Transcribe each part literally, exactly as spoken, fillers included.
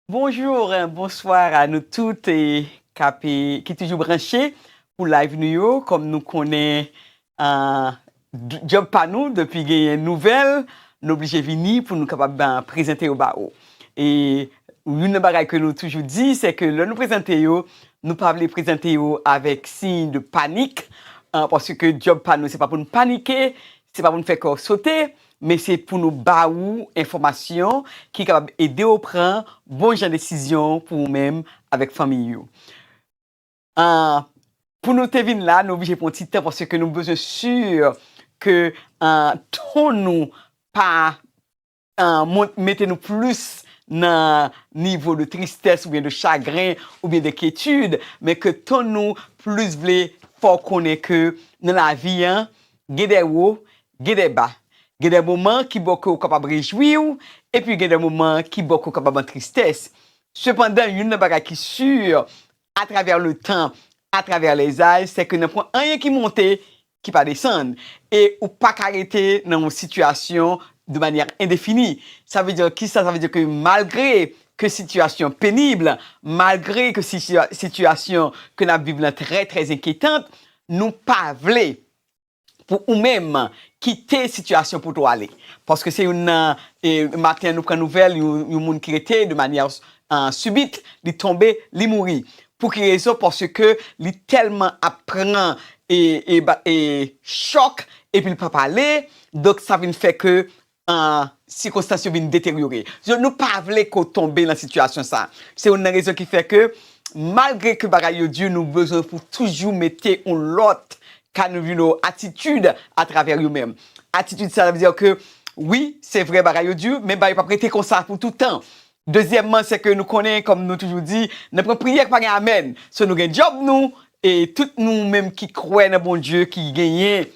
Bonjou, bonswa a nou tout e k ap, e, ki toujou branche pou live nou yo. Kòm nou konnen, ah, d- djòb pa nou, depi genyen nouvèl, nou oblije vini pou nou kapab, ah, prezante yo ba ou. E youn nan bagay ke nou toujou di, se ke lè nou prezante yo, nou pa vle prezante yo avèk siy de panik, ah, paske djòb pa nou, se pa pou n panike, se pa pou n fè kè w sote, men se pou nou ba ou enfòmasyon ki kapab ede w pran bon jan desizyon pou ou menm avèk fanmi ou. Ah, pou nou te vin la, nou oblije pran ti tan paske nou bezwen si ke, ah, ton nou pa, ah, mont- mete nou plis nan nivo de tristès oubyen de chagren oubyen de enkyetid, men ke ton nou plis vle fè w konnen ke nan lavi an, gen de wo, gen de ba. Gen de moman ki bò ke w kapab rejwi w, epi gen de moman ki bò ke w kapab an tristès. Sepandan, youn nan bagay ki si, atravè le tan, atravè lèzaj, se ke nan pwen anyen ki monte, ki pa desann. E ou pa ka rete nan yon sitiyasyon de manyè endefini. Sa vle di ki sa? Sa vle di ke malgre ke sitiyasyon penib, malgre ke sitiya- sitiyasyon ke n ap viv lan trè, trè enkyetan, nou pa vle pou ou menm kite sitiyasyon pou w ale. Paske se youn nan, e, maten an nou pran nouvèl, yon, yon moun ki rete de manyè, ah, sibit, li tonbe, li mouri. Pou ki rezon? Paske li tèlman ap pran, e, e, ba- e, chòk, epi li pa pale, donk sa vin fè ke, ah, sikonstans yo vin deteryore. So, nou pa vle ke w tonbe nan sitiyasyon sa. Se youn nan rezon ki fè ke, malgre ke bagay yo di, nou bezwen pou toujou mete yon lòt, ka nou vin atitid atravè yo menm. Atitid sa, sa vle di ke, wi, se vre bagay yo di, men bagay yo p ap rete konsa pou tout tan. Dezyèmman, se ke nou konnen, kòm nou toujou di, nan pran priyè ki pa gen amèn. So, nou gen djòb nou, e tout nou menm ki kwè nan Bondye, ki genyen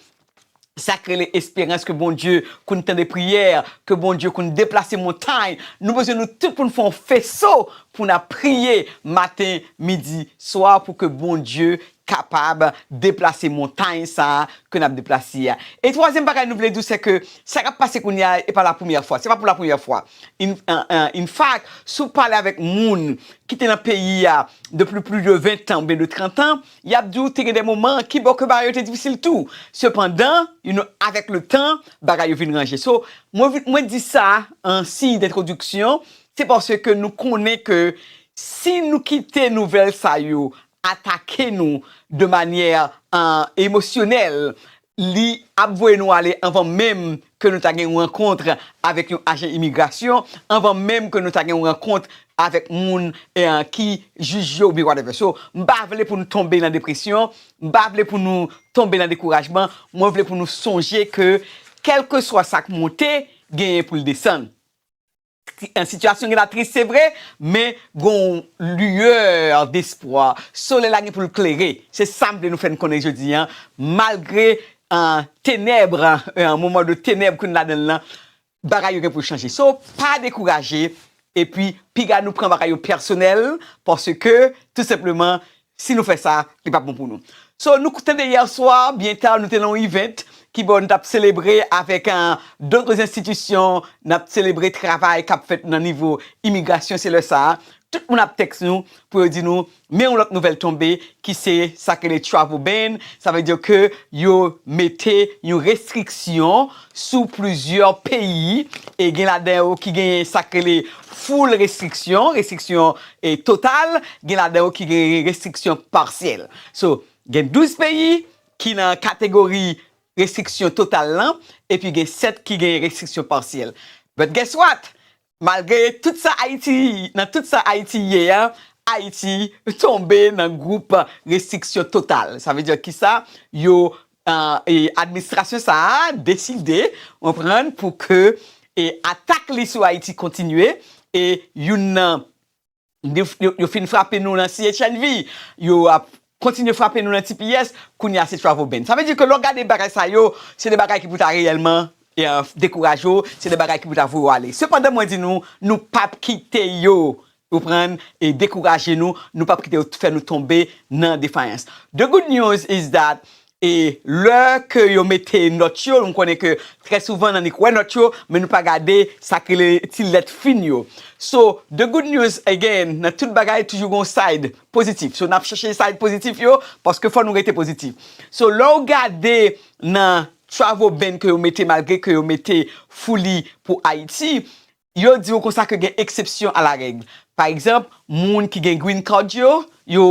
sa k rele esperans ke Bondye konn tande priyè, ke Bondye konn deplase montay. Nou bezwen nou tout pou n fè yon feso pou n ap priye maten, midi, swa pou ke Bondye kapab deplase montay sa a ke n ap deplase a. E twazyèm bagay nou vle di w, se ke sa k ap pase kounye a, e pa la premyè fwa. Se pa pou la premyè fwa. In, in, in, in fact, si w pale avèk moun ki te nan peyi a depi plis de ven tan oubyen de trant an, y ap di w te gen de moman ki bò ke bagay yo te difisil tou. Sepandan, you know, avèk le tan, bagay yo vin ranje. So, mwen, vi- mwen di sa an siy dentwodiksyon, se paske nou konnen ke si nou kite nouvèl sa yo atake nou de manyè, ah, emosyonèl, li ap voye nou ale anvan menm ke nou ta gen yon rankont avèk yon ajan imigrasyon, anvan menm ke nou ta gen yon rankont avèk moun, eh, ki jij yo oubyen whatever. So, m pa vle pou nou tonbe nan depresyon, m pa vle pou nou tonbe nan dekourajman, mwen vle pou nou sonje ke kèlkeswa sa k monte, genyen pou l desann. An sitiyasyon gen la tris, se vre, men gon liyè despwa. Solèy la gen pou l klere. Se sa m vle nou fè n konnen jodi a. Malgre, ah, tenèb, ah, moman de tenèb ke n ladan l lan, bagay yo gen pou chanje. So, pa dekouraje, epi piga nou pran bagay yo pèsonèl, paske, tou senpleman, si nou fè sa, li p ap bon pou nou. So, nou tande yè swa, byen ta, nou te nan yon event, ki bò nou t ap selebre avèk, ah, dòt enstitisyon, n ap selebre travay k ap fèt nan nivo imigrasyon, se lè sa a. Tout moun ap tèks nou pou yo di nou, men yon lòt nouvèl tonbe, ki se sa k rele travel ban. Sa vle di ke yo mete yon restriksyon sou plizyè peyi, e gen ladan yo ki genyen sa k rele full restriksyon, restriksyon, e, total, gen ladan yo ki genyen restriksyon pasyèl. So, gen douz peyi ki nan kategori restriksyon total lan, epi gen sèt ki genyen restriksyon pasyèl. But guess what? Malgre tout sa Ayiti, nan tout sa Ayiti ye a, Ayiti tonbe nan gwoup restriksyon total. Sa vle di ki sa? Yo, ah, e administrasyon sa a deside, w konprann, pou ke, e atak li sou Ayiti kontinye, e youn nan, yo, yo, yo fin frape nou nan C H N V, yo ap kontinye frape nou nan T P S, kounye a se travel ban. Sa vle di ke lè w gade bagay sa yo, se de bagay ki pou ta reyèlman, e, dekouraje w, se de bagay ki pou ta voye w ale. Sepandan, mwen di nou, nou p ap kite yo, w konprann, e dekouraje nou, nou p ap kite yo fè nou tonbe nan defayans. The good news is that E lè ke yo mete nòt yo, nou konnen ke trè souvan n annik wè nòt yo, men nou pa gade sa k rele ti lèt fin yo. So, the good news again, nan tout bagay toujou gon side pozitif. So, n ap chèche side pozitif yo, paske fò nou rete pozitif. So, lè w gade nan travel ban ke yo mete, malgre ke yo mete fully pou Ayiti, yo di w konsa ke gen eksepsyon a la règ. Pa egzanp, moun ki gen green card yo, yo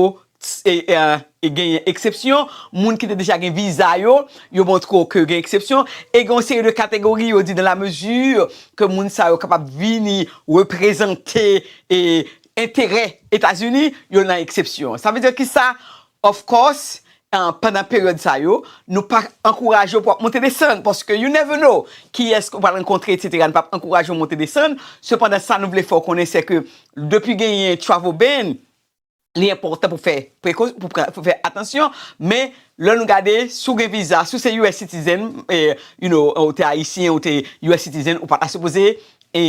e, e, e genyen eksepsyon. Moun ki te deja gen viza yo, yo montre w ke gen eksepsyon. E gen yon seri de kategori, yo di dans la mesure ke moun sa yo kapab vini reprezante e enterè Etazini, yo nan eksepsyon. Sa vle di ki sa? Of course, uh, pandan peryòd sa yo, nou pa ankouraje w pou ap monte desann, paske you never know kiyès ou pral rankontre, etsetera. Nou p ap ankouraje w monte desann. Sepandan, sa nou vle fè w konnen, se ke depi genyen travel ban, li enpòtan pou fè preko-, pou pran, pou fè atansyon, men lè nou gade, si w gen viza, si w se U S citizen, eh, you know, ou te ayisyen, ou te U S citizen, ou pa ta sipoze e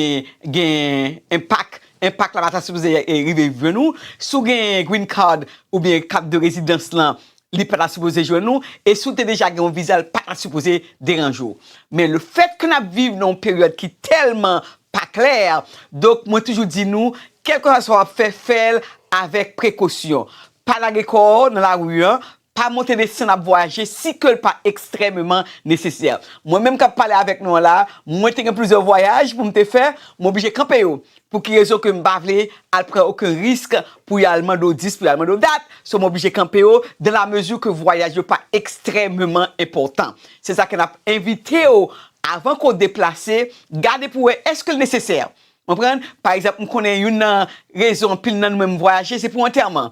gen enpak, enpak la pa ta sipoze e rive jwenn ou. Si w gen green card oubyen kat de rezidans lan, li pa ta sipoze jwenn ou. E si w te deja gen yon viza, l pa ta sipoze deranje w. Men le fait que n ap viv nan yon peryòd ki tèlman pa klè, donk mwen toujou di nou, kèlkeswa sa w ap fè, fè l avèk prekosyon. Pa lage kò w nan lari an, pa monte desann ap vwayaje si ke l pa ekstrèmeman nesesè. Mwen menm k ap pale avèk nou an la, mwen te gen plizyè vwayaj pou m te fè, m oblije kanpe yo. Pou ki rezon ke m pa vle al pran okenn risk pou y al mande w dis, pou y al mande w dat, so m oblije kanpe yo, dans la mesure ke vwayaj yo pa ekstrèmeman enpòtan. Se sa ke n ap envite w, avan ke w deplase, gade pou wè èske l nesesè. Konprann? Pa egzanp, m konnen youn nan rezon anpil nan nou menm vwayaje, se pou antèman.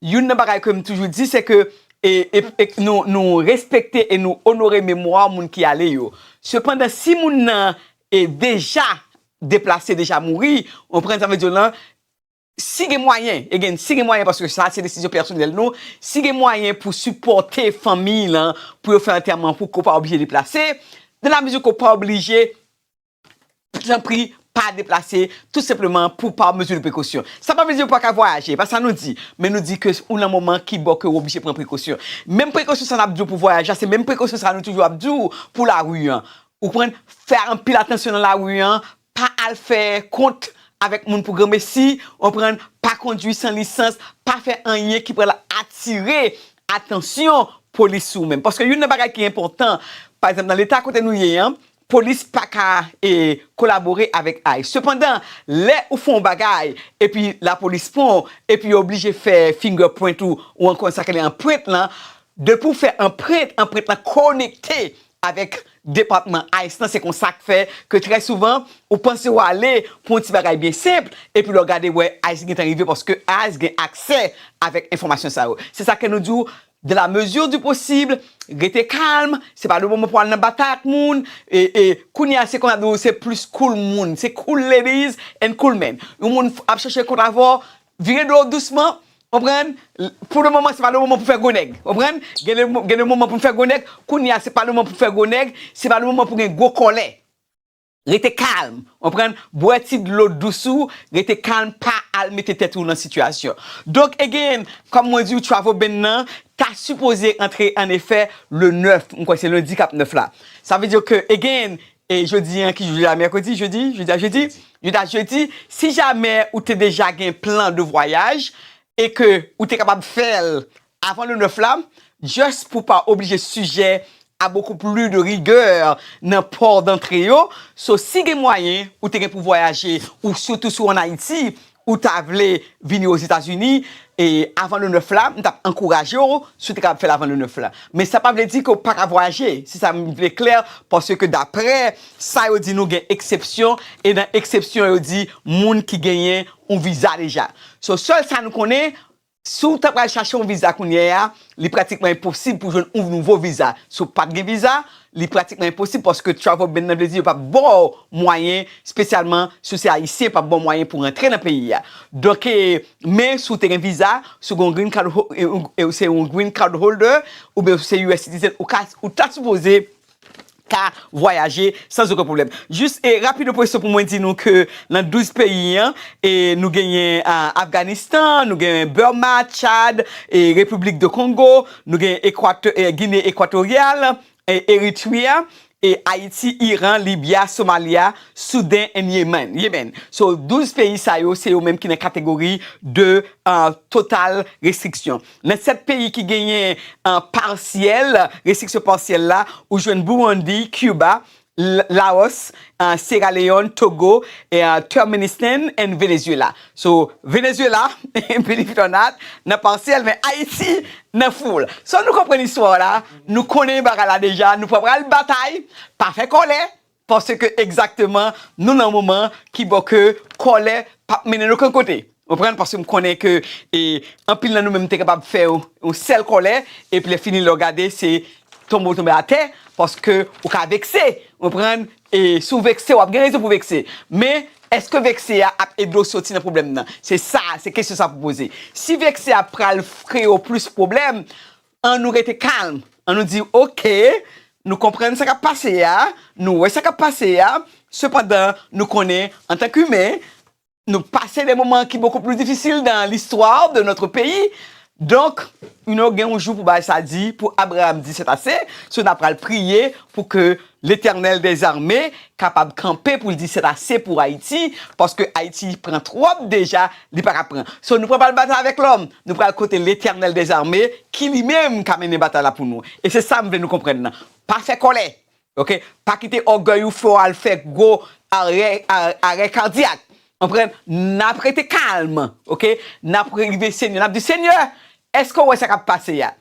Youn nan bagay ke m toujou di, se ke e, e, e, nou, nou respekte e nou onore memwa moun ki ale yo. Sepandan, si moun nan e deja deplase, deja mouri, w konprann sa m vle di w lan, si gen mwayen, again, si gen mwayen, paske sa se desizyon pèsonèl nou, si gen mwayen pou sipòte fanmi lan, pou yo fè antèman, pou ke w pa oblije deplase, dans la mesure ke w pa oblije, tanpri, pa deplase, tou senpleman pou pa mezi de prekosyon. Sa pa vle di ou pa ka vwayaje, pa sa nou di, men nou di ke ou nan moman ki bò ke ou oblije pran prekosyon. Menm prekosyon sa n ap di w pou vwayaj la, se menm prekosyon sa nou toujou ap di w pou lari an. Ou konprann? Fè anpil atansyon nan lari an, pa al fè kont avèk moun pou granmesi, ou konprann? Pa kondui san lisans, pa fè anyen ki pral atire atansyon polis sou ou menm. Paske youn nan bagay ki enpòtan, pa egzanp, nan leta kote nou ye an, polis pa ka e, kolabore avèk ice. Sepandan, lè ou fè yon bagay, epi lapolis pran w, epi yo oblije fè fingerprint ou, ou ankò sa k rele anprent lan, depi w fè anprent, anprent lan konekte avèk depatman ice lan, se konsa k fè ke trè souvan, ou panse w ale pou yon ti bagay byen senp, epi lè w gade, wè, ice gentan rive, paske ice gen aksè avèk enfòmasyon sa yo. Se sa ke nou di w, dans la mesure du possible, rete kalm, se pa le moman pou al nan batay ak moun, e, e kounye a se konn ap di w se plis cool moun, se cool ladies and cool men. Yon moun ap chèche kont avè w, vire do w dousman, konprann? Pou le moman, se pa le moman pou fè gwo nèg, konprann? Gen de, gen de moman pou fè gwo nèg, kounye a se pa le moman pou fè gwo nèg, se pa le moman pou gen gwo kòlè. Rete kalm, konprann? Bwè ti dlo dous ou, rete kalm, pa al mete tèt ou nan sitiyasyon. Donk, again, kòm mwen di w, travel ban nan ta sipoze antre an efè le nèf, m kwè se lendi k ap nèf la. Sa vle di ke, again, e jodi an, ki jou la, mèkredi, jedi, jodi a jedi, jodi a jedi, si jamè ou te deja gen plan de vwayaj e ke ou te kapab fè l avan le nèf la, just pou pa oblije sijè à beaucoup plus de rigueur nan pò dantre yo. So, si gen mwayen, ou te gen pou vwayaje, ou sitou si w ann Ayiti, ou ta vle vini Ozetazini, e avan le nèf la, m t ap ankouraje w, si w te kapab fè l avan le nèf la. Men sa pa vle di ke w pa ka vwayaje, se sa m vle klè, paske daprè sa yo di nou gen eksepsyon, e nan eksepsyon yo di moun ki genyen yon viza deja. So, sèl sa nou konnen, si w ta pral chache yon viza kounye a, li pratikman enposib pou jwenn yon nouvo viza. Si w pa t gen viza, li pratikman enposib paske travel ban nan vle di yo p ap ba w mwayen, espesyalman si w se ayisyen, p ap ba w mwayen pou rantre nan peyi a. Donk, e, men si w te gen viza, si w gen yon green card ho-, e, e, se yon green card holder, oubyen si w se U S citizen, ou ka, ou ta sipoze ka vwayaje san okenn pwoblèm. Jis e rapido presto pou mwen di nou ke nan douz peyi an, e nou genyen a, Afganistan, nou genyen Burma, Tchad, e Repiblik de Kongo, nou genyen Ekwatò, e Gine Ekwatoryal, e Eritrea, e Ayiti, Iran, Libya, Somalia, Soudan and Yemen. Yemen. So, douz peyi sa yo, se yo menm ki nan kategori de uh, total restriksyon. Nan sèt peyi ki genyen uh, pasyèl, restriksyon pasyèl la, ou jwenn Burundi, Cuba, Laos, uh, Sierra Leone, Togo, e uh, Turkmenistan and Venezuela. So, Venezuela, believe it or not, nan pasyèl, men Ayiti nan full. So, nou konprann istwa la, nou konnen bagay la deja, nou pa pral batay, pa fè kòlè, paske egzakteman, nou nan moman ki bò ke kòlè p ap mennen n okenn kote. Ou konprann? Paske m konnen ke e, anpil nan nou menm te kapab fè yon, yon sèl kòlè, epi lè fini lè w gade, se tonbe w tonbe atè, paske ou ka vekse. Ou konprann? E si w vekse, w ap gen rezon pou vekse. Men, èske vekse a ap ede w soti nan pwoblèm nan? Se sa, se kesyon sa pou poze. Si vekse a pral kreye w plis pwoblèm, ann nou rete kalm. Ann nou di, oke, nou konprann sa k ap pase a, nou wè sa k ap pase a, sepandan, nou konnen, antanke imen, nou pase de moman ki bokou pli difisil dans l'histoire de notre pays. Donk, you know, gen yon jou pou bagay sa di, pou Abraham di c'est assez, so n ap pral priye pou ke Letènèl dèzame kapab kanpe pou l di c'est assez pou Ayiti, paske Ayiti pran twòp deja, li pa ka pran. So, nou pran pral batay avèk lòm, nou pral kote Letènèl dèzame ki li menm ka mennen batay la pou nou. E se sa m vle nou konprann nan. Pa fè kòlè. Oke? Pa kite ògèy ou fè w al fè gwo arè, arè, arè kadyak. Konprann? N ap rete kalm. Oke? N ap rive Senyè, n ap di, Senyè, èske w wè sa k ap pase a?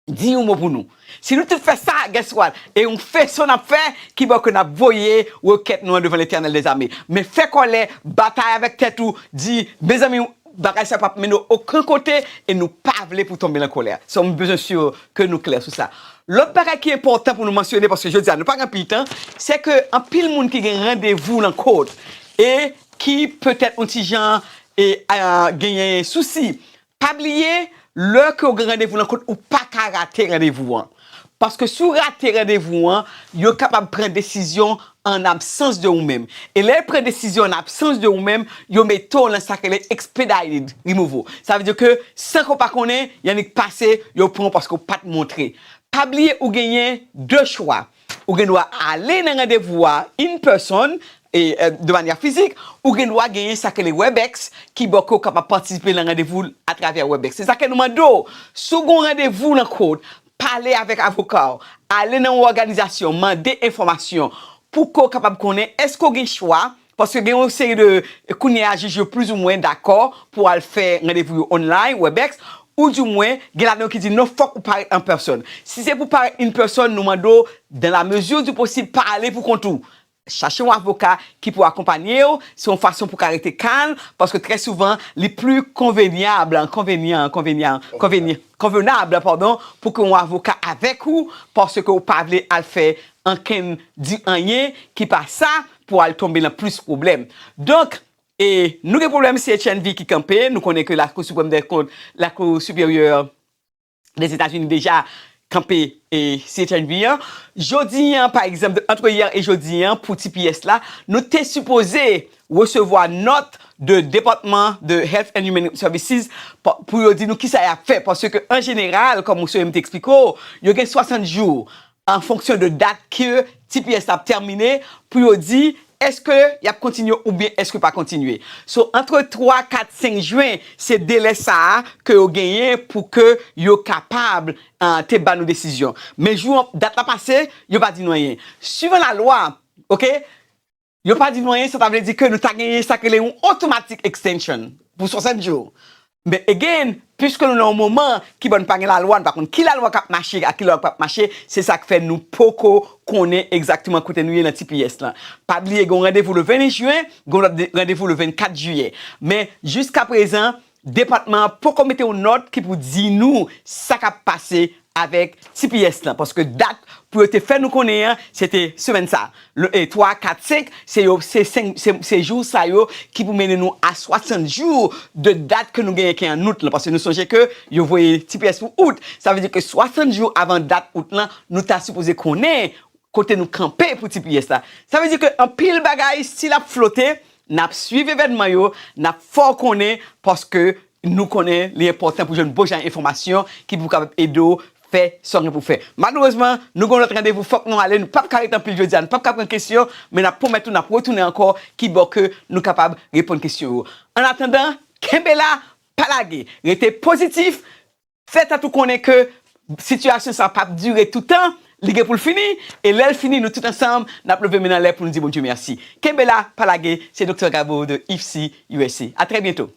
Di yon mo pou nou. Si nou tout fè sa, guess what? E yon feso n ap fè, ki bò ke n ap voye rekèt nou an devan Letènèl dèzame. Men fè kòlè, batay avèk tèt ou, di, mezanmi, bagay sa p ap mennen w okenn kote e nou pa vle pou tonbe nan kòlè. So, m bezwen si ke nou klè sou sa. Lòt bagay ki enpòtan pou nou mansyone, paske jodi a nou pa gen anpil tan, se ke anpil moun ki gen randevou nan kot e ki petèt yon ti jan e, a, genyen sousi. Pa bliye, lè ke w gen randevou nan kot, ou pa ka rate randevou an. Paske si w rate randevou an, yo kapab pran desizyon an absans de ou menm. E lè yo pran desizyon an absans de ou menm, yo mete w nan sa k rele expedited removal. Sa vle di ke san ke w pa konnen, y annik pase, yo pran w paske w pa t montre. Pa bliye ou genyen de chwa. Ou gen dwa ale nan randevou a in person, e, e, de manyè fizik, ou gen dwa genyen sa k rele Webex, ki bò ke w kapab patisipe nan randevou atravè Webex. Se sa ke nou mande w. Si w gen yon randevou nan kot, pale avèk avoka w, ale nan yon òganizasyon, mande enfòmasyon pou ke w kapab konnen èske w gen chwa, paske gen yon seri de, kounye a jij yo plizoumwen dakò pou al fè randevou yo online, Webex, ou dimwen, gen ladan yo ki di non, fòk ou parèt an pèsòn. Si se pou parèt in person, nou mande w, dans la mesure du possible, pa ale pou kont ou. Chache yon avoka ki pou akonpanye w, se yon fason pou ka rete kalm, paske trè souvan, li pli konvenyab, konvenyan, konvenyan, konvenyan, konvenab, padon, pou ke yon avoka avèk ou, paske ou pa vle al fè ankenn di anyen ki pa sa pou al tonbe nan plis pwoblèm. Donk, e nou gen pwoblèm C H N V ki kanpe, nou konnen ke Lakou Siprèm dè Kont, Lakou Siperyè dèzetazini deja kanpe e C H N V an. Jodi an, pa egzanp, ant yè e jodi an, pou T P S la, nou te sipoze resevwa nòt de Department de Health and Human Services pa, pou yo di nou kisa y ap fè. Paske an jeneral, kòm ou sonje m te eksplike w, yo gen swasant jou an fonksyon de dat ke T P S la ap tèmine pou yo di èske y ap kontinye oubyen èske pa kontinye. So, antre twa, kat, senk jen, se delè sa a ke yo genyen pou ke yo kapab, ah, te ba nou desizyon. Men jou an, dat la pase, yo pa di nou anyen. Swivan lalwa, oke, yo pa di nou anyen, sa ta vle di ke nou ta genyen sa k rele yon automatic extension pou swasant jou. Men again, piske nou nan yon moman ki ban nou pa gen lalwa, nou pa konn ki lalwa k ap mache ak ki lalwa k p ap mache, se sa k fè nou poko konnen egzakteman kote nou ye nan T P S lan. Pa bliye, gen yon randevou le venn jen, gen yon lòt de, randevou le vennkat jiyè. Men jiskaprezan, depatman an poko mete yon nòt ki pou di nou sa k ap pase avèk T P S lan, paske dat pou yo te fè nou konnen an, se te semèn sa. Le, e, twa, kat, senk, se yo, se senk, se, se jou sa yo ki pou mennen nou a swasant jou de dat ke nou genyen ki an out lan, paske nou sonje ke yo voye T P S pou out. Sa vle di ke swasant jou avan dat out lan, nou ta sipoze konnen kote nou kanpe pou T P S la. Sa vle di ke anpil bagay, si l ap flote, n ap swiv evènman yo, n ap fè w konnen, paske nou konnen li enpòtan pou jwenn bon jan enfòmasyon ki pou kapab ede w fè sa w gen pou fè. Malerezman, nou gen yon lòt randevou, fòk nou ale, nou p ap ka ret anpil jodi a, nou p ap ka pran kesyon, men n ap pwomèt ou n ap retounen ankò, kibò ke nou kapab reponn kesyon yo. Annatandan, kenbe la, pa lage, rete pozitif, fè tèt ou konnen ke sitiyasyon sa p ap dire toutan, li gen pou l fini, e lè l fini, nou tout ansanm, n ap leve men n anlè pou nou di Bondye mèsi. Kenbe la, pa lage, se Doktè Gabo de IFSI U S A. A trè byento.